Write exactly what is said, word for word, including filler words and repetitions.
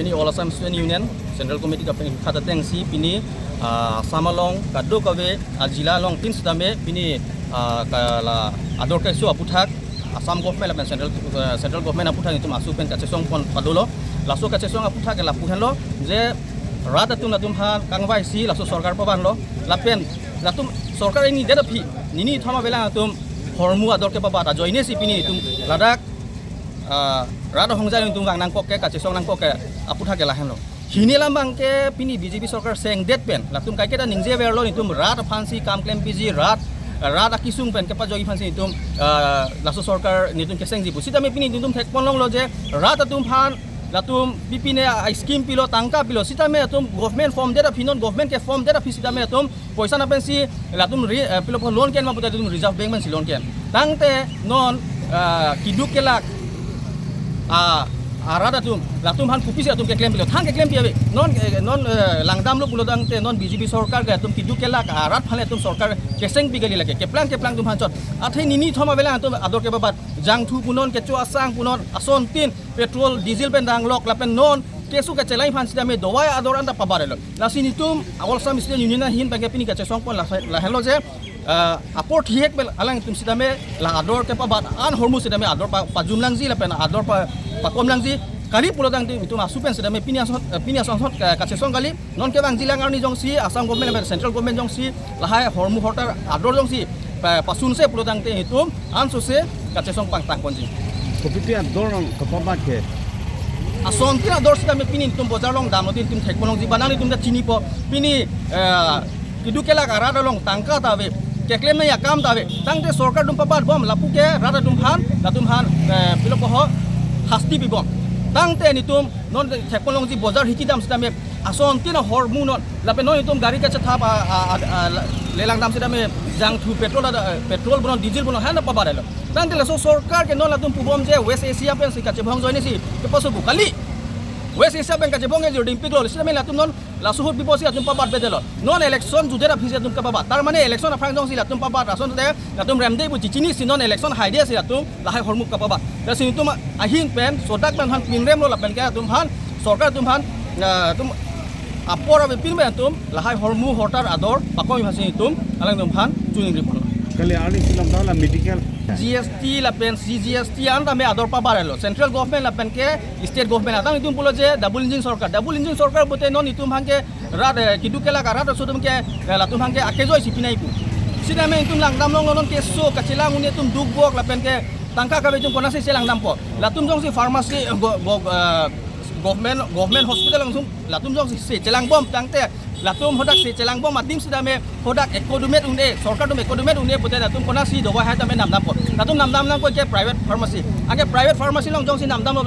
Pini All Assam Student Union Central Committee kapeng khat atengsi pini, ah, Assam along kadokave ajila along tin sitame pini, ah, kala ador keso aputhak Assam government lapen central, eh, central government aputhak itum asu pen kachesong pon padolo. Laso kachesong aputhak ke lapu henlo je rat atum latum aphan kangvaisi laso sorkar pabanlo lapen latum sorkar ini det aphi nini thoma avelang atum hormu ador kepabat ajoinesi pini itum ladak, ah, rat ahongjai itum vang nangkok ke kachesong nangkok ke aputhak ke lahenlo. Hini alam abang ke pini B J P sorkar sengdet pen latum kaiketa ningje verlo itum rat aphansi kam klempiji rat, rat akisung pen kepajoi aphansi itum, ah, laso sorkar nitum kesengji pu. Sitame pini itum thekpon longlo je rat atum aphan latum pipine a scheme pilo tangka pilo sitame atum government form det aphi non government ke form det aphi sitame atum poisa na pensi latum ri, eh, pilo po loan ke-en ma puta atum Reserve Bank pensi loan ke-en. Tangte non, ah, keduk kelak, ah, arat atum latum aphan kopisi atum keklem pilo thang keklem pi ave. Non, eh, non, eh, langdamlo pulo tangte non B J P sorkar ke atum keduk kelak arat aphan atum sorkar kesengpi kali lake. Keplang keplang atum aphan chot. Athe nini thoma avelang atum ador kepabat jangthu punon kecho asang punon asontin petrol diesel pen danglok lapen non keso kachelang aphan sitame dawai ador anta pabarelo. Lasi nitum All Assam Student Union ahin pen ke pini kachesong pon la, lahenlo je, ah, apor thihek pen alangtum sitame la ador kepabat an hormu sitame ador pa, pajum langji lapen ador pa, pakom langji kali pulo tangte itum asu pen sitame pini asonthot, eh, pini asonthot ka, kachesong kali. Non kevangji lang arni jongsi Assam government lapen central government jongsi lahai hormu hortar ador jongsi pa, pasunse pulo tangte itum ansose kachesong pangtang ponji. Kopi pi ador nang kapabat ke? Asontin ador sitame pini itum bojar along damlo tin itum thekpon longji ba nangtum ta chinipo pini, eh, keduk kelak arat along tangka ta ave, keklem nangji akam ta ave. Tangte sorkar atum pabat bom lapu ke rat atum aphan, latum aphan, eh, pilo poho hasti pibom. Tangte nitum non thekpon longji bojar hiki dam sitame asontin ahormu non lapen non itum gari kachethap a, a, a, a, lelang dam sitame jangthu petrol ada, eh, petrol bonon diesel bonon hana pabarelo. Tangte laso sorkar ke non latum pubom je West Asia pensi kachebong ajoinesi kepaso bu kali. West Asia pen kachebong e jording piklo sitame latum non laso ahut biposi atum pabat bedelo. Non election judet aphi si atum kapabat. Tar mane election aphrang jongsi latum pabat asonte latum remde pu chichinisi non election haidesi latum lahai hormu kapabat. Lasi itum ahin pen sodak pen aphan pinremlo lapen ke atum aphan sorkar atum aphan, ah, atum apor ave pinpen atum lahai hormu hortar ador pakom aphansi itum alangtum aphan chuningri ponlo. Kali arni silam dala medical. G S T lapen C G S T an tame ador pabarelo. Central government lapen ke state government atang itum pulo je double engine sorkar. Double engine sorkar pute non itum aphan ke rat, eh, keduk kelak arat aso atum ke, eh, latum aphan ke akejoisi pinai pu. Sitame itum langdam longlo non keso kachelang un-e atum dukvok lapen ke tangka kave itum konatsi chelang dampo. Latum jongsi pharmacy, eh, go, go, eh, government, government hospital langsung latum jongsi se chelang bom tangte latum hodak se chelang bom adim sitame hodak ekodumet un-e sorkar atum ekodumet un-e pute latum konatsi dawai hai tame nam dampo. Latum nam dam nangkok ke private pharmacy. Anke private pharmacy along jongsi nam damlo